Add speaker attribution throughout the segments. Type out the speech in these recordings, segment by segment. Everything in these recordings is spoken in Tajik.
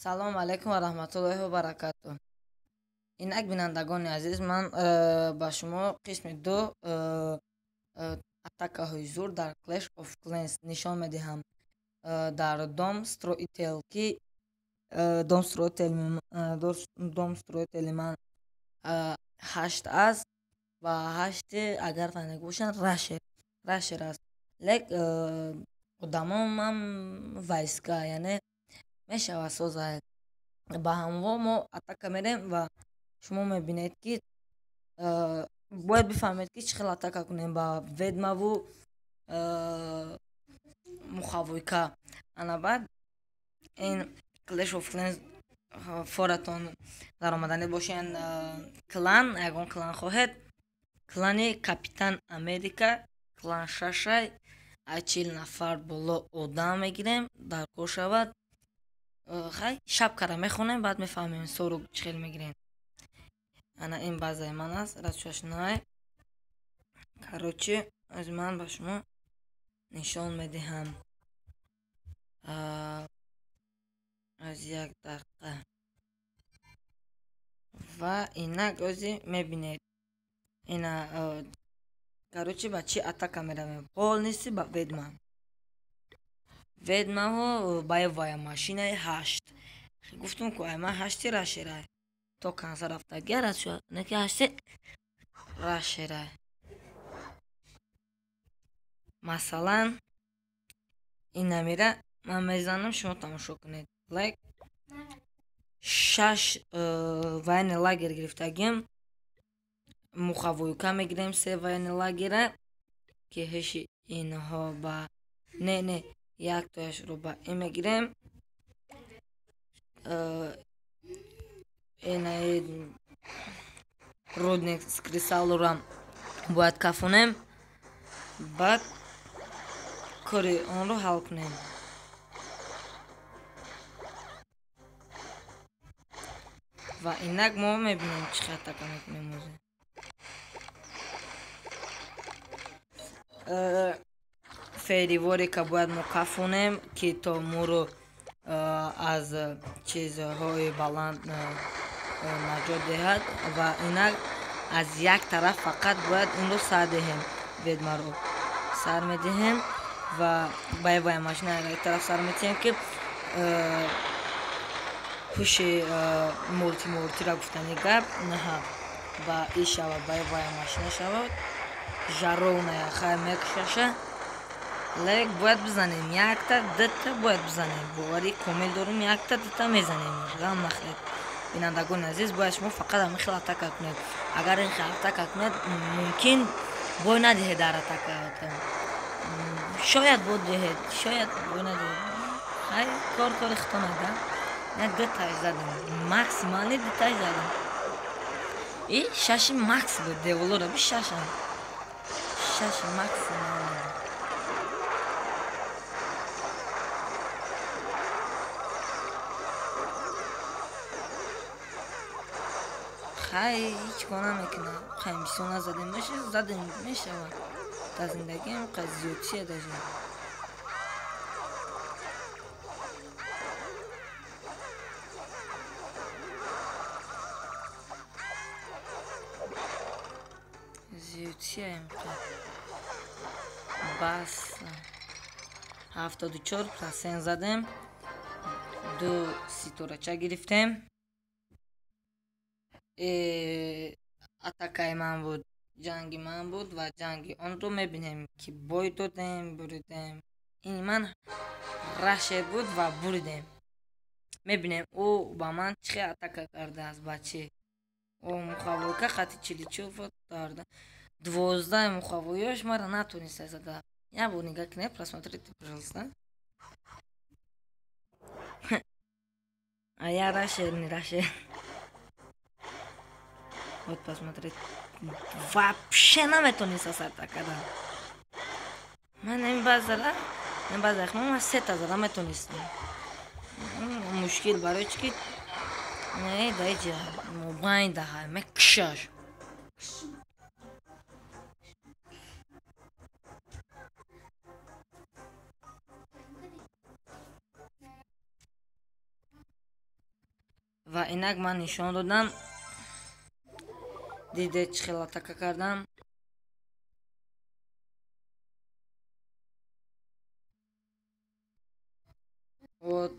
Speaker 1: Салому алайкум ва раҳматуллоҳи ва баракатуҳ. Инак, бинандагони азиз, ман ба шумо қисми ду атакаҳои зур дар Clash of Clans нишон медиҳам. Дар дом строитель, ки дом строители ман ҳашт аст ва ҳашти, агар фаҳмида бошанд, rusher аст. Лек одамон ман войска, яъне мешавад созад. Ба ҳамво мо атака мерем ва шумо мебинед, ки бояд бифаҳмед, ки чӣ хел атака кунем ба ведьмаву муховойка. Ана баъд ин Clash of Clans форатон даромаданӣ бошен, клан, ягон клан хоҳед, клани Капитан Америка, клан шашай, ай 40 нафар боло одам мегирем, дар кор шавад. Хай, шапкара мехонем, баъд мефаҳмем, сору чӣ хел мегирем. Ана ин базаи ман аст, расчашнай. Короче, аз ман ба шумо нишон медиҳам аз як дақиқа. Ва инак ози мебинед, ина, короче, ба чӣ атака меравем? Полностью ба ведьма, ведьмаҳо, боевая машинаи ҳашт. Гуфтум ку, ай ман ҳашти rusher ай то конца рафтагия неки ҳашти rusher ай. Масалан, ин намира ман мезанам, шумо тамошо кунед. Лайк, шаш военный лагерь гирифтагим, муховойка мегирем, се военный лагера, ки ҳеши инҳо ба не, не, яктояшро ба ин мегирем. Инаи рудник с кристаллора бояд кафонем, баъд кори онро ҳал кунем. Ва инак мо мебинем, чӣ хел атака мекунем. Ози фейерверка бояд мо кафонем, ки то моро аз чизҳои баланд наҷот диҳад. Ва инак аз як тараф фақат бояд инро сар диҳем, ведьмаро сар медиҳем ва боевая машина як тараф сар медиҳем, ки ҳуши мортира гуфтани гап наҳа ба и шавад, боевая машина шавад, жаровная. Хай, мекушаша, лек бояд бизанем, якта дута бояд бизанем. Боварӣ комил дорем, якта дута мезанем, ғам нахӯред. Бинандагони азиз, бояд шумо фақат ҳамин хел атака кунед. Агар ин хел атака кунед, мумкин бой надиҳед дар атака, шояд бо диҳед, шояд бой надиҳед. Хай, кор кори хитона да. Не, дуташ задам, максимально дуташ задам. И шаши макс буд, деволора би шашам, шаши максимально. Хай, ҳеҷ кор намекунам. Хай, бисёр назадем, задем, мешавад дар зиндагиам қад зиёдчия даже. Зиёдчияем. Бас, 74% задем, ду ситорача гирифтем. Атакаи ман буд, ҷанги ман буд ва ҷанги онро мебинем, ки бой додем, буридем. Ин ман rusher буд ва буридем. Мебинем, ӯ ба ман чӣ хел атака кардааст, ба чӣ. Ӯ муховойка хати чиличор дарда, 12 муховоёш мара натониста зада. Як бор нигаҳ кунед, просмотрите, пожалуйста. А я rusher, не rusher. Вот посмотреть, вообще наметониста атака да. Ман ин базара, ин база ман сета зада метонистам. Мушкил барои чӣ, ки не даиҷа мобайн даҳа мекушаш. Инак ман нишон додам. Дидед чӣ хел атака кардам. Вот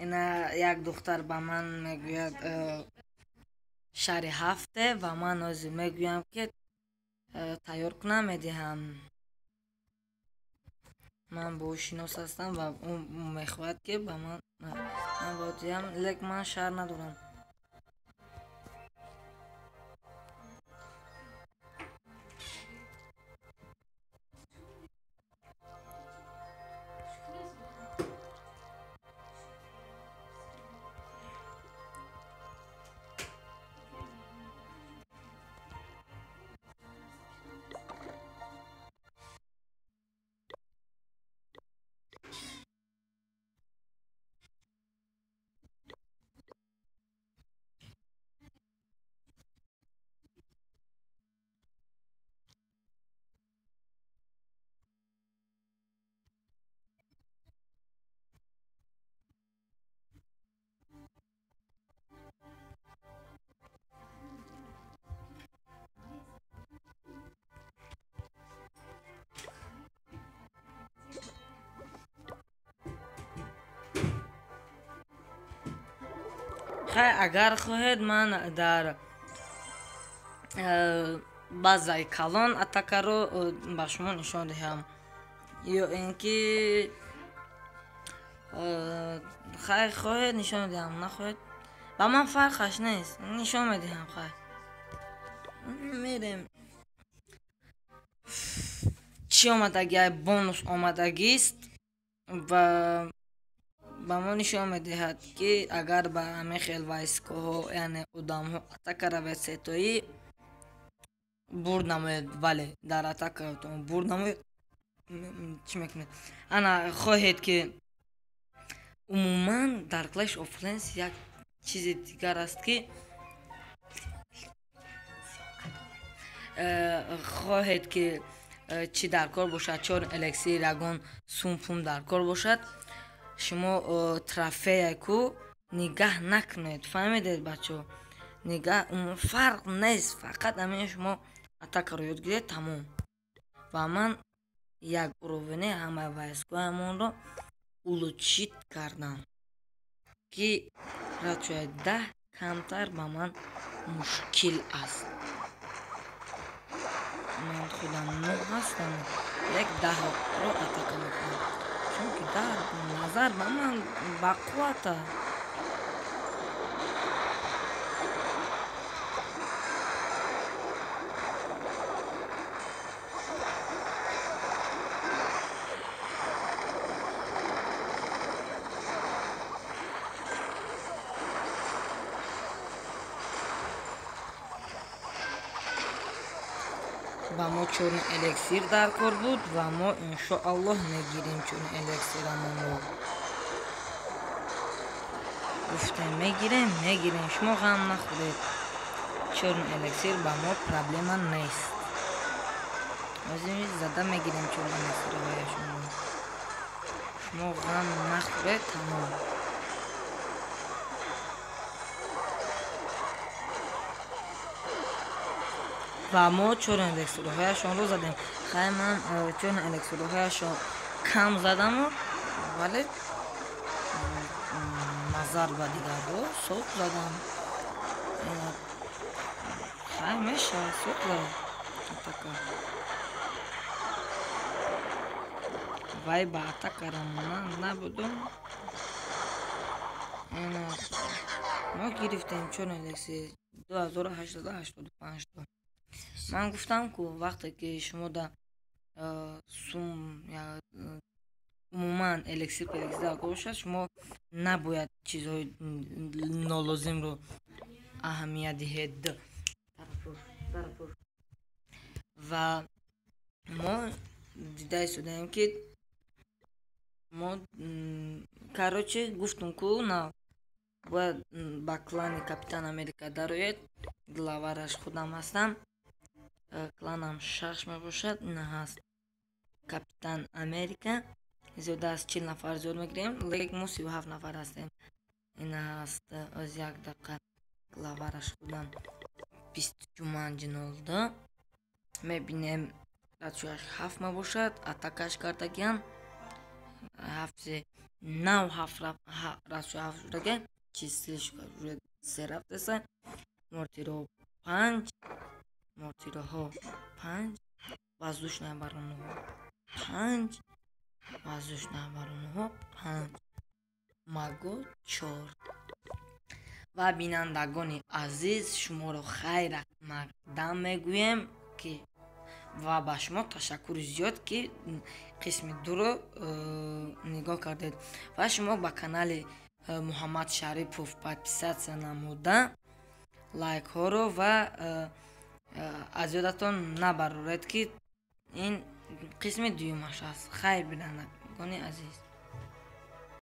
Speaker 1: ина як духтар ба ман мегӯяд шаҳри ҳафте ва ман ҳозир мегӯям ки тайёр кунам медиҳам. Ман бо ӯ шинос ҳастам ва ӯ мехоҳад ки ба ман ба ӯ диҳам, лек ман шаҳр надорам. Хай, агар хоҳед ман дар базаи калон атакаро ба шумо нишон диҳам, ё ин ки хай хоҳед нишон диҳам, нахоҳед ба ман фарқаш нест, нишон медиҳам. Хай мерем. Чӣ омадагӣ? Бонус омадагист ва ба мо нишон медиҳад ки агар ба ҳамин хел войскоҳо, яъне одамҳо атака равед сетоӣ бурд намоед, бале дар атакатон бурд намоед. Чӣ мекунед? Ана хоҳед ки умуман дар Clash of Clans як чизи дигар аст ки хоҳед ки чӣ дар кор бошад, чор элексир ягон сум-пум дар кор бошад, шумо трофеяку нигаҳ накунед. Фаҳмидед бачаҳо? Нигаҳ фарқ нест, фақат ҳамин шумо атакаро ёд гиред, тамом. Ва ман як уровне ҳамаи войскоямонро улучшить кардам ки радшояд 10 камтар ба ман мушкил аст. Ман худам 9 ҳастам, як 10-ро атака мекунам, чунки дар назар ба ман бақуввата. Ба мо чорни элексир дар кор буд ва мо иншоаллоҳ мегирем чорни элексирамонро. Гуфтем мегирем, мегирем, шумо ғам нахӯред. Чорни элексир ба мо проблема нест. Ҳозир зада мегирем чорни элексирҳояшонро. Шумо ғам нахӯред, тамом. Ва мо чорни элексирҳояшонро задем. Хай ман чорни элексирҳояшон кам задаму, вале назар ба дигарҳо соқ задам. Хай мешавад соқ задам атака. Вай ба атакара ман набудум. Мо гирифтем чорни элексир 2885 то. Ман гуфтам ку вақте ки шумо да сум умуман элексир пелексир дар кор бошад, шумо набояд чизҳои нолозимро аҳамият диҳед. Ва мо дида истодаем ки мо короче гуфтум ку на бояд ба клани Капитан Америка дароед. Главараш худам ҳастам. Кланам 6 мебошад. Ина ҳаст Капитан Америка. Зиёда аз 40 нафар зиёд мегирем, лек мо 37 нафар ҳастем. Ин аст, оз як дақиқа, главараш худам 25,02 мебинем. Ratioяш 7 мебошад, атакаш кардагиам ҳафти нав, ҳафт ratio 7 шудага, чистиш се рафтеса, мортиро панҷ, мортироҳо панҷ, воздушная оборонаҳо панҷ, воздушная оборонаҳо панҷ, маго чор. Ва бинандагони азиз, шуморо хайр мақдам мегӯем, ки ва ба шумо ташаккури зиёд, ки қисми дуро нигоҳ кардед. Ва шумо ба канали Муҳаммад Шарипов подписаться намуда, лайкҳоро ва аз ёдатон набароред, ки ин қисми дуюмаш аст. Хайр, бинандагони азиз.